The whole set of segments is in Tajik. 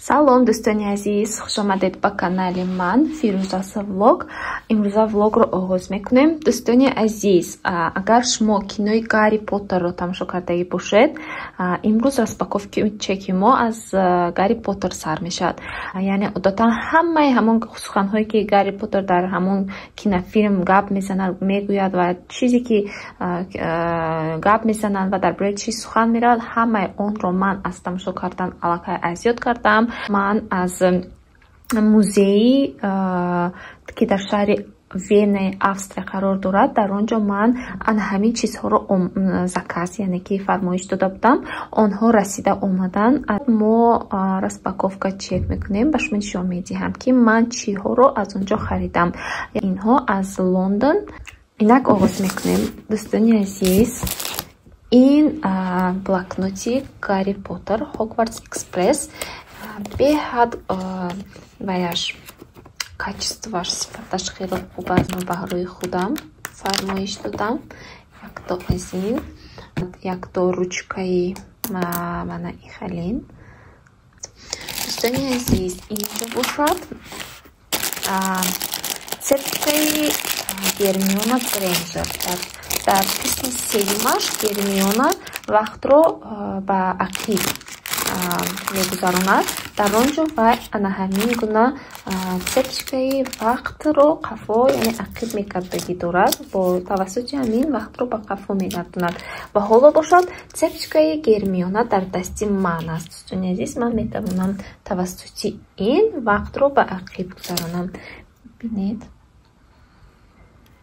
Салом, дӯстони азиз, хушомадед ба канали ман Фирӯзаса влог. Имрӯза влогро оғоз мекунем. Дӯстони азиз, агар шумо кинои Гарри Поттерро тамошо кардагӣ бошед, имрӯз распаковки чеки мо аз Гарри Поттер сар мешавад. Яъне одатан ҳамаи ҳамон суханҳое, ки Гарри Поттер дар ҳамон кинофилм гап мезанад, мегӯяд ва чизе ки гап мезанад ва дар бораи чиз сухан меравад, ҳамаи онро ман аз тамошо кардан аллакай аз ёд кардам. Ман аз музеи, ки дар шаҳри Венаи Австрия қарор дорад, дар он ҷо ман ана ҳамин чизҳоро заказ, яъне ки фармоиш дода будам. Онҳо расида омаданд. Мо распаковка чек мекунем, ба шумо нишон медиҳам, ки ман чиҳоро аз он ҷо харидам. Инҳо аз Лондон. Инак оғоз мекунем, дӯстони азиз. Ин блокноти Гарри Поттер Хогвартс Экспресс, беҳад ваяш качествоаш, сифаташ хеле хуб аст. Ман баҳрои худам фармоиш додам. Якто аз ин, якто ручкаи мана ихалин. Дӯстони азиз, инҷо бошад цепочкаи Гермиона Грейнджер. Дар қисми сеюмаш Гермиона вақтро ба ақиб мегузаронад. Дар он ҷо вай ана ҳамин гуна цепочкаи вақтро қафо, яъне ақиб мекардагӣ дорад. Бо тавассути ҳамин вақтро ба қафо мегардонад. Ва ҳоло бошад, цепочкаи Гермиона дар дасти ман аст. Дӯстони азиз, ман метавонам тавассути ин вақтро ба ақиб гузаронам. Бинед,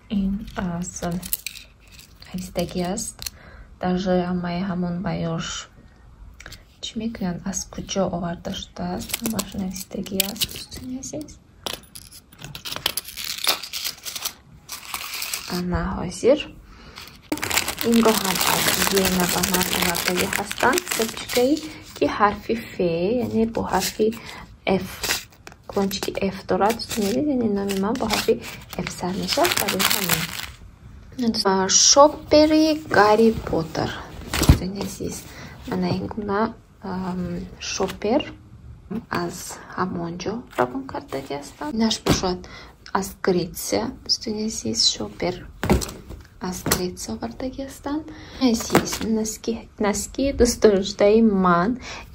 ин аз ҳависдагӣ аст. Даже ҳамаи ҳамон ваёш, чӣ мегӯянд, аз куҷо оварда шудааст, ҳамааш нависдагӣ аст, дӯстони азиз. Ана ҳозир инро ҳам аз Вена ба ман овардагӣ ҳастанд. Цепочкаи, ки ҳарфи Ф, яъне бо ҳарфи Ф, клончики Ф дорад, дӯстони азиз, яъне номи ман бо ҳарфи Ф сар мешавад. Барои ҳамин шоппери Гарри Поттер, дӯстони азиз, мана ин гуна шоппер аз ҳамон ҷо равон кардагӣ ҳастанд. Инаш бошад аз Гретсия, дӯстони азиз, шоппер аз Гретсия овардагӣ ҳастанд. Азиз, носки дӯстдоштаи ман,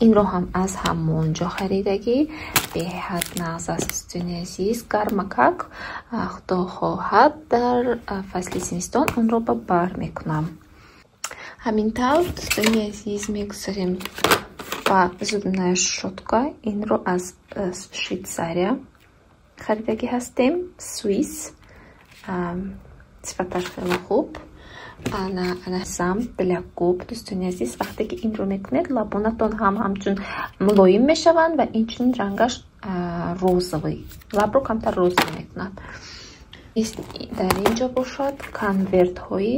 инро ҳам аз ҳамон ҷо харидагӣ. Беҳад нағз аст, дӯстони азиз, гармакак. Худо хоҳад, дар фасли зимистон онро ба бар мекунам. Ҳамин тавр, дӯстони азиз, мегузарем ба зубная щётка. Инро аз Швейтсария харидагӣ ҳастем, Свис. Сифаташ хеле хуб. Ана бальзам для губ, дӯстони азиз, вақте ки инро мекунед, лабонатон ҳам ҳамчун мулоим мешаванд ва инчунин рангаш розовый, лабро камтар розовый мекунад. Дар ин ҷо бошад конвертҳои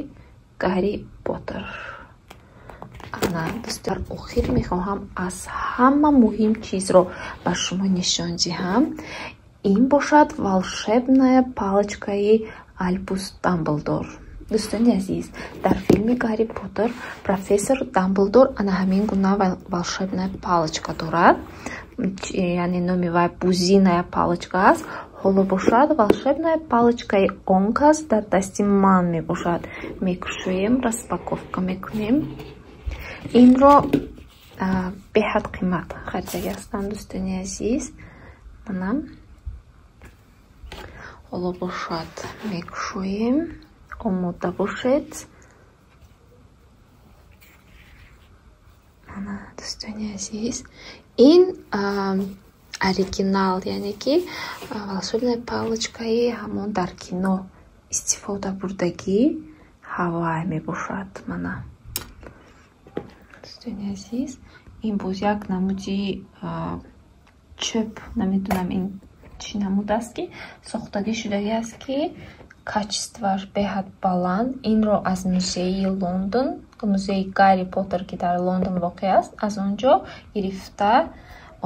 Гарри Поттер. Ана, дӯстон, дар охир мехоҳам аз ҳама муҳим чизро ба шумо нишон диҳам. Ин бошад волшебная палочкаи Альбус Дамблдор. Дӯстони азиз, дар филми Гарри Поттер профессор Дамблдор ана ҳамин гуна волшебная палочка дорад, яъне номи вай бузиная палочка аст. Ҳоло бошад, волшебная палочкаи он кас дар дасти ман мебошад. Мекушоем, распаковка мекунем. Инро беҳад қимат харидагӣ ҳастанд, дӯстони азиз. Мана ҳоло бошад, мекушоем, омода бошед. Мана, дӯстони азиз, ин оригинал, яъне ки волшебная палочкаи ҳамон дар кино истифода бурдагӣ ҳавай мебошад. Мана, дӯстони азиз, ин боз як намуди чӯб, намедонам ин чӣ намуд аст, ки сохтагӣ шудагӣ аст, ки качествоаш беҳад баланд. Инро аз музеи Лондон, музеи Гарри Поттер, ки дар Лондон воқеъ аст, аз он ҷо гирифта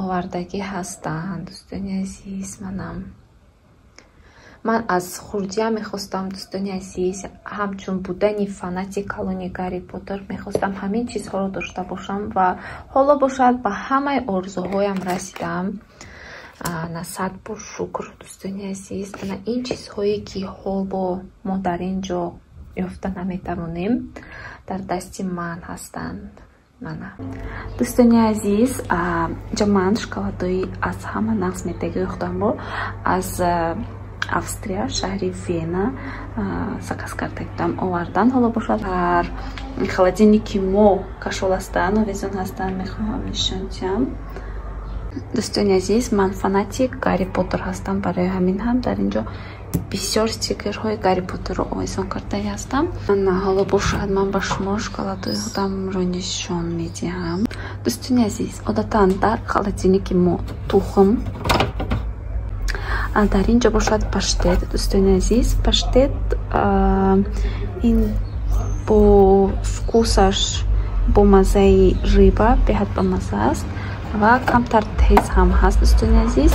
овардагӣ ҳастанд, дӯстони азиз. Манам Ман аз хурдия мехостам, дӯстони азиз, ҳамчун будани фанати калони Гарри Поттер мехостам ҳамин чизҳоро дошта бошам ва ҳоло бошад ба ҳамаи орзуҳоям расидам. На сад бор шукр, дӯстони азиз. Ана ин чизҳое ки ҳоло мо дар ин ҷо ёфта наметавонем, дар дасти ман ҳастанд. Мана. Дӯстони азиз, инҷо ман шоколадҳои аз ҳама нағз метагии худамро аз Австрия, шаҳри Вена заказ карда будам, овардан. Ҳоло бошад дар холодильники мо кашол ҳастанд, овезон ҳастанд, мехоҳам нишон диҳам. Дӯстони азиз, ман фанати Гарри Поттер ҳастам, барои ҳамин ҳам дар инҷо бисёр стикерҳои Гарри Поттерро овезон кардаи ҳастам. Ҳоло бошад ман ба шумо шоколадҳои худамро нишон медиҳам. Дӯстони азиз, одатан дар холодильники мо тухм, дар ин ҷо бошад паштет. Дӯстони азиз, паштет ин бо вкусаш бо маззаи рыба беҳад бамазза аст ва камтар тез ҳам ҳаст. Дӯстони азиз,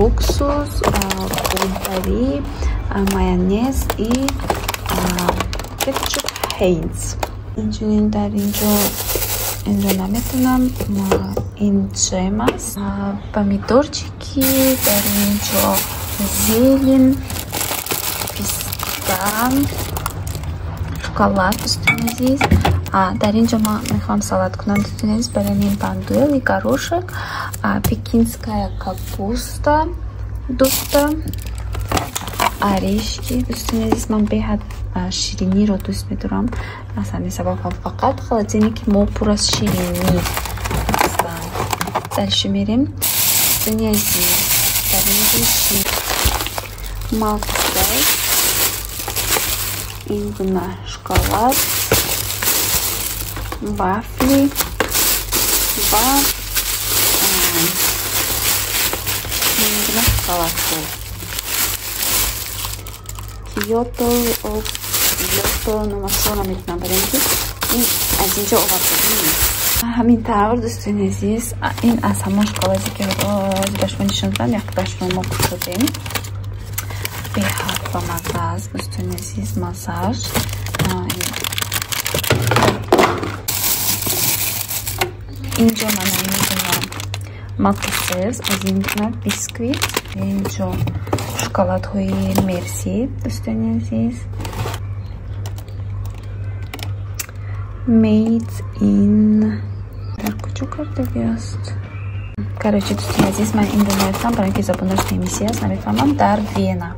уксус, бомбари, майонез и кетчуп Heinz. Инчунин дар инҷо инро наметонам, ин джем аст, помидорчики, дар инҷо зелень, писта, шоколад. Дӯстони азиз, дар инҷо ман мехоҳам салат кунам, дӯстони азиз, барои ин бандуэл и горошек, пекинская капуста дута, орешки. Дӯстони азиз, ман беҳад шириниро дӯст медорам, аз ҳамин сабаб ҳам фақат холодильники мо пур аз ширинӣ ҳастанд. Дальше мерем, дӯстони азиз, дар инҷо малкусай, ин гуна шоколад, вафли ва ин гуна шоколадҳо. Киото, Киото номашро наметонам, барои ин ки ин аз инҷо оварда нест. Ҳамин тавр, дӯстони азиз, ин аз ҳамон шоколаде ки ба шумо нишон додам, якташро мо кушодем. Беҳад бамазза аст, дӯстони азиз, маззааш. Инҷо мана ин гуна макусез, аз ин гуна бисквит, инҷо шоколадҳои Мерси, дӯстони азиз. Made in дар куҷо кардаги аст? Короче, дӯстони азиз, ман инро наёфтам, барои ин ки забонаш немисӣ аст, намефаҳмам. Дар Вена,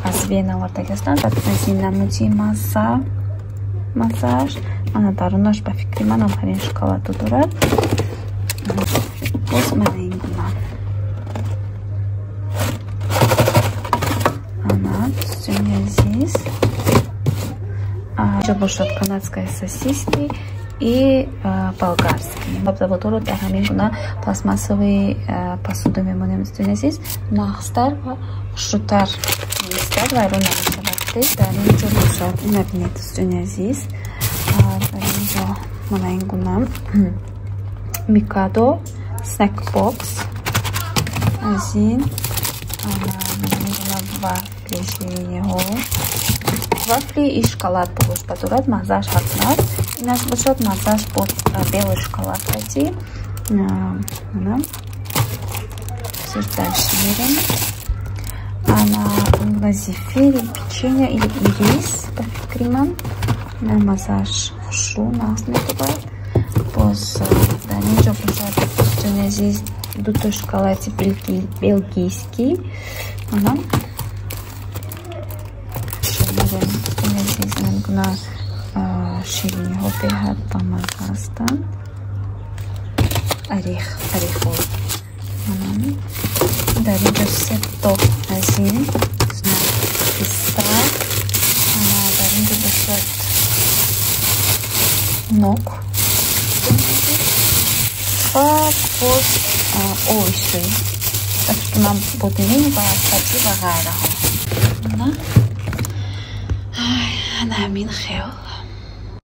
аз Вена овардаги ҳастанд. Аз ин намуди мазза, маззааш мана дарунаш ба фикри манам ҳамин шоколаду дорад. Боз мана ин гуна. Ана, дӯстони азиз, инҷо бошад канадская сосиски и болгарский. Сабзавотҳоро дар ҳамин гуна пластмассовый посуда мемонем, дӯстони азиз, нағзтар ва хушрӯтар меистад, вайрон намешавад. Дар инҷо бошад, ина бинед, дӯстони азиз, дар инҷо мана ин гуна Микадо snack box, аз ин вафли, шириниҳо, вафли и шоколад бо гӯшта дорад, маззааш ҳатман аст. Инаш бошад маззааш бо белый шоколад қати. Ана дальше мерем. Ана гуна зефир, печенье или ирис, ба фикри ман маззааш хушрӯ нағз метобад. Боз дар инҷо бошад, дӯстони азиз, дуто шоколади белгийский. Ана дӯстони азиз, ин гуна шириниҳо беҳад бамазза ҳастанд. Орех, орехҳо. Дар инҷо сето аз ин писта. Дар инҷо бошад нок ва боз овощи, ба фикри ман бодиринг ва сабзӣ ва ғайраҳо. Ана ҳамин хел.